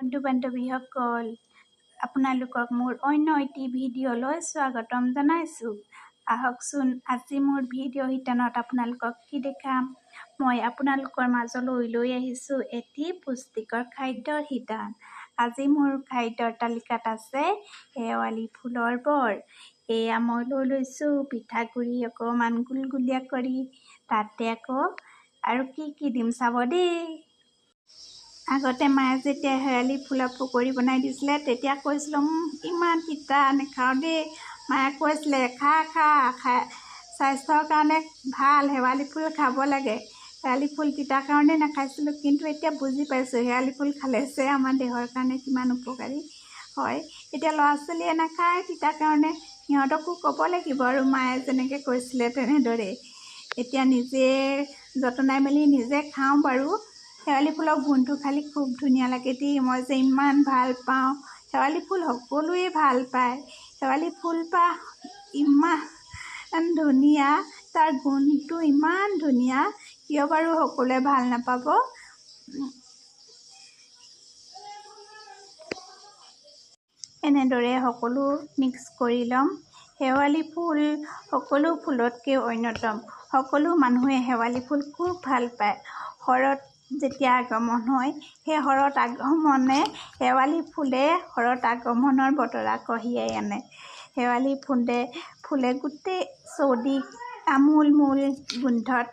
বন্ধু বান্ধৱীসকল, আপোনালোকক মোৰ অন্য এটি ভিডিঅ'লৈ স্বাগতম জনাইছোঁ। আহকচোন, আজি মোৰ ভিডিঅ' শিতানত আপোনালোকক কি দেখাম। মই আপোনালোকৰ মাজলৈ লৈ আহিছোঁ এটি পুষ্টিকৰ খাদ্যৰ শিতান। আজি মোৰ খাদ্যৰ তালিকাত আছে শেৱালি ফুলৰ বৰ। এয়া মই লৈ লৈছোঁ পিঠাগুড়ি অকণমান গুলগুলীয়া কৰি, তাতে আকৌ আৰু কি কি দিম চাব দেই। আগতে মায়ে যেতিয়া শেৱালি ফুলৰ পকৰি বনাই দিছিলে, তেতিয়া কৈছিলোঁ, ইমান তিতা, নাখাওঁ দেই। মায়ে কৈছিলে, খা খা, খাই স্বাস্থ্যৰ কাৰণে ভাল, শেৱালি ফুল খাব লাগে। শেৱালি ফুল তিতাৰ কাৰণে নাখাইছিলোঁ, কিন্তু এতিয়া বুজি পাইছোঁ শেৱালি ফুল খালে যে আমাৰ দেহৰ কাৰণে কিমান উপকাৰী হয়। এতিয়া ল'ৰা ছোৱালীয়ে নাখায় তিতাৰ কাৰণে, সিহঁতকো ক'ব লাগিব আৰু মায়ে যেনেকৈ কৈছিলে তেনেদৰেই। এতিয়া নিজে যতনাই মেলি নিজে খাওঁ বাৰু। শেৱালি ফুলৰ গোন্ধটো খালি খুব ধুনীয়া লাগে দেই, মই যে ইমান ভাল পাওঁ। শেৱালি ফুল সকলোৱে ভাল পায়। শেৱালি ফুলপাহ ইমান ধুনীয়া, তাৰ গোন্ধটো ইমান ধুনীয়া, কিয় বাৰু সকলোৱে ভাল নাপাব? এনেদৰে সকলো মিক্স কৰি ল'ম। শেৱালি ফুল সকলো ফুলতকৈ অন্যতম। সকলো মানুহে শেৱালি ফুল খুব ভাল পায়। শৰৎ যেতিয়া আগমন হয়, সেই শৰৎ আগমনে শেৱালি ফুলে শৰৎ আগমনৰ বতৰা কঢ়িয়াই আনে। শেৱালি ফুলে গোটেই চৌদিশ আমোল মোল গোন্ধত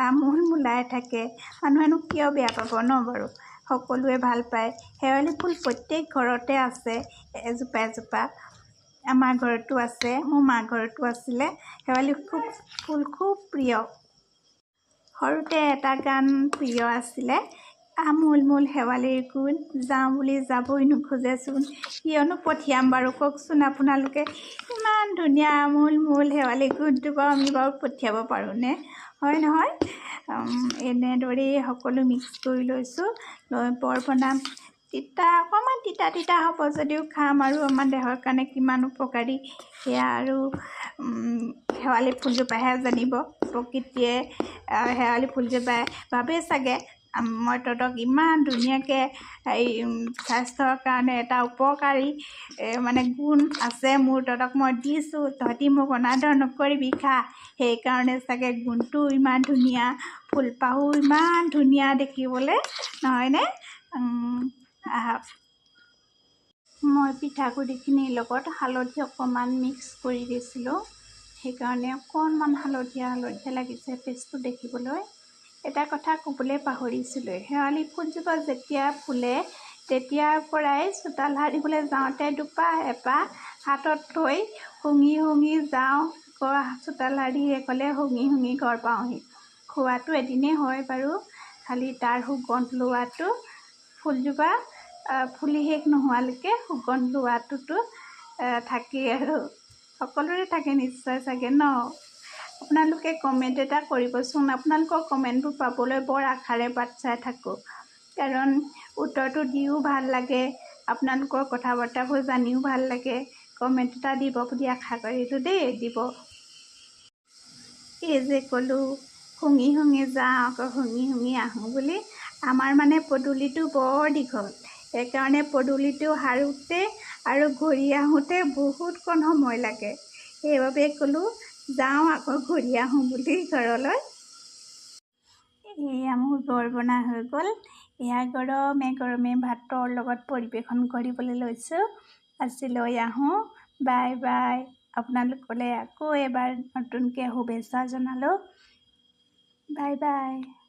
আমোল মোলাই থাকে। মানুহেনো কিয় বেয়া পাব ন বাৰু? সকলোৱে ভাল পায়। শেৱালি ফুল প্ৰত্যেক ঘৰতে আছে এজোপা এজোপা। আমাৰ ঘৰতো আছে, মোৰ মা ঘৰতো আছিলে। শেৱালি ফুল খুব প্ৰিয়। সৰুতে এটা গান প্ৰিয় আছিলে, আমোল মোল শেৱালিৰ গুণ, যাওঁ বুলি যাবই নোখোজেচোন। কিয়নো পঠিয়াম বাৰু কওকচোন আপোনালোকে? ইমান ধুনীয়া আমোল মোল শেৱালি গুণটো বাৰু আমি বাৰু পঠিয়াব পাৰোঁনে? হয় নহয়? এনেদৰেই সকলো মিক্স কৰি লৈছোঁ, লৈ বৰ বনাম। তিতা অকণমান তিতা তিতা হ'ব যদিও খাম আৰু আমাৰ দেহৰ কাৰণে কিমান উপকাৰী সেয়া আৰু শেৱালি ফুলজোপাহে জানিব। প্ৰকৃতিয়ে শেৱালি ফুলজোপাই ভাবেই চাগে, মই তহঁতক ইমান ধুনীয়াকৈ এই স্বাস্থ্যৰ কাৰণে এটা উপকাৰী মানে গুণ আছে মোৰ, তহঁতক মই দিছোঁ, তহঁতি মোক অনাদৰ নকৰিবি, খা। সেইকাৰণে চাগে গুণটো ইমান ধুনীয়া, ফুলপাহো ইমান ধুনীয়া দেখিবলৈ, নহয়নে? আহক, মই পিঠাগুড়িখিনিৰ লগত হালধি অকণমান মিক্স কৰি দিছিলোঁ, সেইকাৰণে অকণমান হালধীয়া হালধীয়া লাগিছে পেষ্টটো দেখিবলৈ। এটা কথা ক'বলৈ পাহৰিছিলোঁ, শেৱালি ফুলজোপা যেতিয়া ফুলে তেতিয়াৰ পৰাই চোতাল সাৰিবলৈ যাওঁতে দুপাহ এপাহ হাতত থৈ শুঙি শুঙি যাওঁ, আকৌ চোতাল সাৰি শেষ হ'লে শুঙি শুঙি ঘৰ পাওঁহি। খোৱাটো এদিনেই হয় বাৰু, খালি তাৰ সুগন্ধ লোৱাটো, ফুলজোপা ফুলি শেষ নোহোৱালৈকে সুগন্ধ লোৱাটোতো থাকেই আৰু সকলোৰে থাকে নিশ্চয় চাগে ন? আপোনালোকে কমেণ্ট এটা কৰিবচোন। আপোনালোকৰ কমেণ্টবোৰ পাবলৈ বৰ আশাৰে বাট চাই থাকোঁ, কাৰণ উত্তৰটো দিও ভাল লাগে, আপোনালোকৰ কথা বতৰাবোৰ জানিও ভাল লাগে। কমেণ্ট এটা দিব বুলি আশা কৰিলোঁ দেই, দিব। এই যে ক'লোঁ শুঙি শুঙি যাওঁ আকৌ শুঙি শুঙি আহোঁ বুলি, আমাৰ মানে পদূলিটো বৰ দীঘল, সেইকাৰণে পদূলিটো সাৰোঁতে আৰু ঘূৰি আহোঁতে বহুতকণ সময় লাগে। সেইবাবে ক'লোঁ যাওঁ আকৌ ঘূৰি আহোঁ বুলি ঘৰলৈ। এয়া মোৰ বৰ বনা হৈ গ'ল। এয়া গৰমে গৰমে ভাতৰ লগত পৰিৱেশন কৰিবলৈ লৈছোঁ। আজিলৈ আহোঁ, বাই বাই। আপোনালোকলৈ আকৌ এবাৰ নতুনকৈ শুভেচ্ছা জনালোঁ। Bye bye.